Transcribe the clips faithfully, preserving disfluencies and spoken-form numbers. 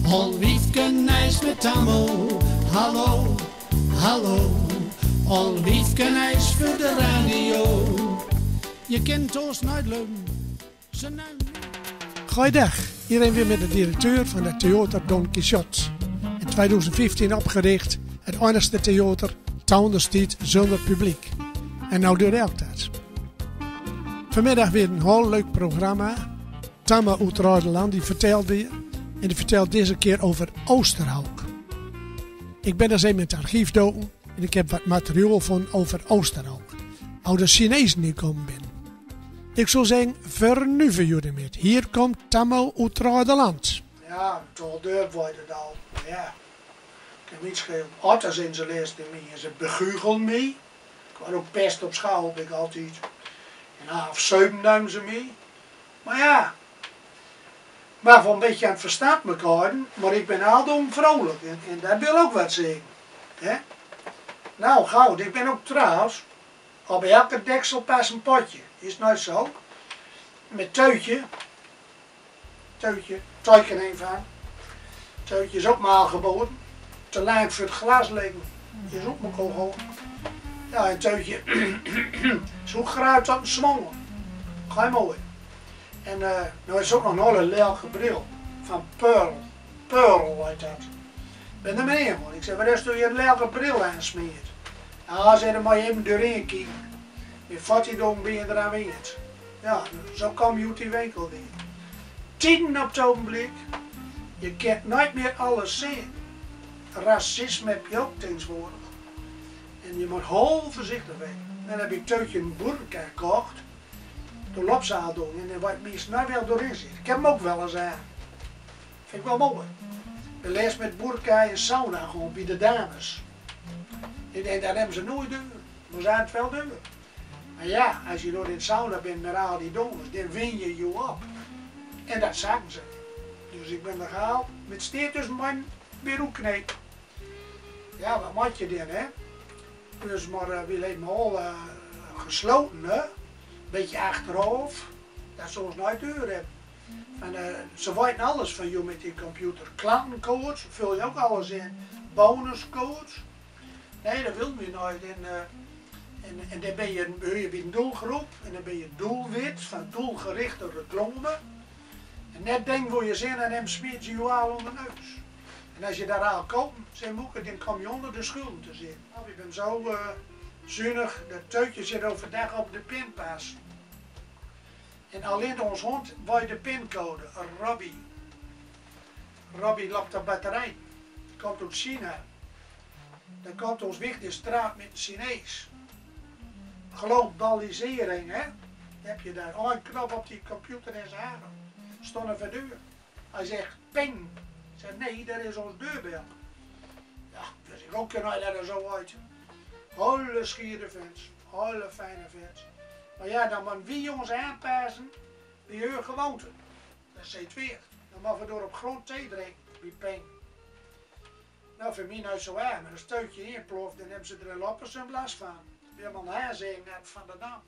Al wiefken ijs met Tammo, hallo, hallo. Al wiefken ijs veur de radio. Je kent ons nooit lum. Ze nemen. Goeiedag, hie weer met de directeur van het theater Don Quixote. In tweeduizend vieftien opgericht, het ennigste theater toen destijds zonder publiek. En nou doet elk dat. Vanmiddag weer een heel leuk programma. Tammo oet Radeland, die vertelt weer. En die vertelt deze keer over Oosterhout. Ik ben eens even in het archief doken en ik heb wat materiaal gevonden over Oosterhout. Hoe de Chinezen hier komen binnen. Ik zou zeggen, vernuven jullie met. Hier komt Tammo oet Radeland. Ja, toch deur worden al. Ja. Kan niet schelen. Otters in zijn les in mij. Ze begugelden mij. Ik had ook pest op school, heb ik altijd. En half zeven namen ze mij. Maar ja, maar voor een beetje aan het verstand elkaar, maar ik ben altijd vrolijk. En, en dat wil ook wat zeggen. Hè? Nou, goud, ik ben ook trouwens, op elke deksel past een potje. Is nooit zo. Met Teutje. Teutje, teutje neem van. Teutje is ook maar geboren. Te lang voor het glas liggen. Is ook maar gewoon. Ja, en Teutje is ook graag tot een smonger. Ga mooi. En eh nou is ook nog een hele lelke bril. Van Pearl. Pearl heet dat. Ben er mee, man. Ik zeg, wat is toen je een lelke bril aansmeert? Ja, zei hij, maar even doorheen kijken. En vat hij dan ben je eraan wend. Ja, zo kom je uit die winkel weer. Tien op het ogenblik. Je kent nooit meer alles zien. Racisme heb je ook tegenwoordig. En je moet heel voorzichtig zijn. Dan heb ik Teutje een burka gekocht. Toen loopt ze al door en dan weet mensen nou wel door in zit. Ik heb hem ook wel eens aan. Vind ik wel mooi. De les met burka in sauna gewoon bij de dames. En, en dat hebben ze nooit deur. Maar ze hadden het wel deur. Maar ja, als je door in sauna bent met al die dames, dan win je je op. En dat zagen ze. Dus ik ben er gehaald met steer tussen mijn beroepkneep. Ja, wat moet je dan, hè? Dus maar eh, we leven al eh, gesloten, hè? Beetje achteraf. Dat ze ons nooit deur hebben. En eh, ze weten alles van jou met die computer. Klantencodes, vul je ook alles in. Bonuscodes. Nee, dat wil me nooit. En, eh, en, en dan ben je, hoor je bij een doelgroep. En dan ben je doelwit van doelgerichte reclame. En net ding waar je zin in hebt, smiet ze je al onder de neus. En als je daar al koopt, ze moeken, dan kom je onder de schulden te zitten. Nou, ik ben zo eh, zunig, dat Teutje zit overdag op de pinpas. En alleen ons hond weet de pincode, Robbie. Robbie loopt op batterij. Komt uit China. Dan komt ons wichtige straat met een Chinees. Globalisering, hè? Dan heb je daar een knop op die computer en ze hebben. Stonden voor deur. Hij zegt, ping. Ik zeg, nee, dat is ons deurbel. Ja, dus ik ook kunnen letten zo uit. Hele schiere vent, hele fijne vent. Maar ja, dan moeten we ons aanpassen bij hun gewoonten. Dat is het weer. Dan mogen we door op grond thee drinken, bij ping. Nou, voor mij nou zo aan, maar een stootje inploft, dan hebben ze er een loppers en blaas van. Weer maar na zeggen net van de naam.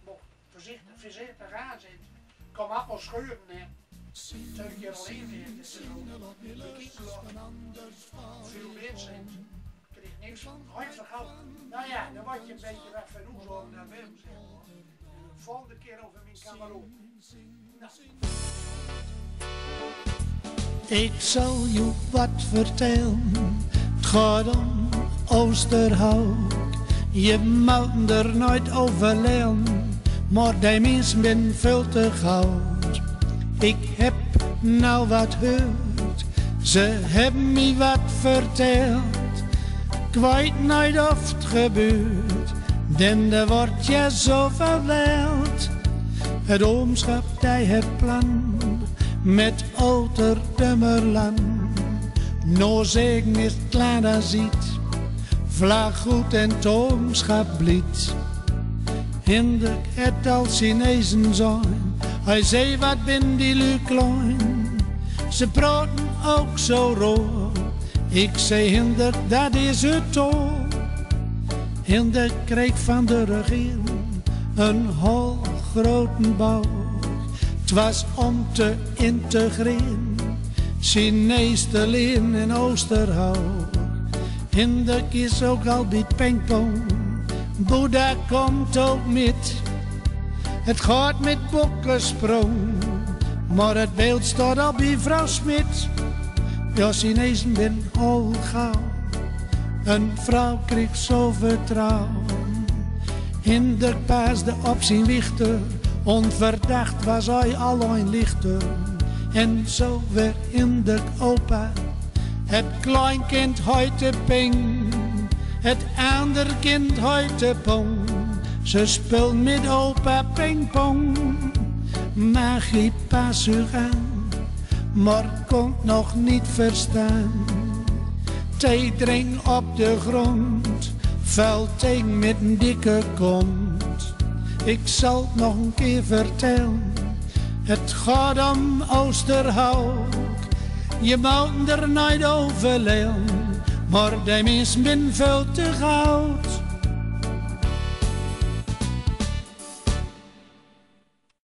Mocht voorzichtig, voorzichtig aanzitten. Kom appelscheuren in. Twee keer alleen weer. Dit is ook. Ik kiek wel. Veel mensen. Kreeg niks van. Nooit vergeten. Nou ja, dan word je een beetje weg van ons over naar Wim, zeg maar. En de volgende keer over mijn kameraad. Ik zal je wat vertellen, het gaat om Oosterhout. Je moet er nooit over leren, maar die mensen zijn veel te groot. Ik heb nou wat gehoord, ze hebben mij wat verteld. Ik weet niet of het gebeurt, dan er wordt je zo verweld. Het oomschap die het plan met Oter Dummerlan. No zegen is het lana ziet, vlag goed en toomschap blied. Hinder het al Chinezen zijn, hij zei wat bin die lui klein. Ze praten ook zo roer. Ik zei hinder, dat is het toch. Hinder kreeg van de regering een hoog groten bouw. Het was om te integreren. Chinese te lieren in Oosterhout. Hinduk is ok al bie pingpong. Boeddha kummt ok mit. Het gaht mit bokkesprong. Mar het beeld steit al bie vrouw Schmidt. Ja, Chinesen bin al gauw. Een vrouw kreeg zo vertrouwen. Hinduk pasde op zien wichter. Onverdacht was hij al een lichter. En zo werd Hinduk opa. Het kleinkind heette Ping, het ander kind heette Pong. Ze speelden met opa pingpong. Magie pas zich aan, maar kon nog niet verstaan. Thee drinken op de grond, vuil thee met een dikke kont. Ik zal het nog een keer vertellen. Het gaat om Oosterhout. Je moet er niet over leren, maar de mensen zijn veel te groot.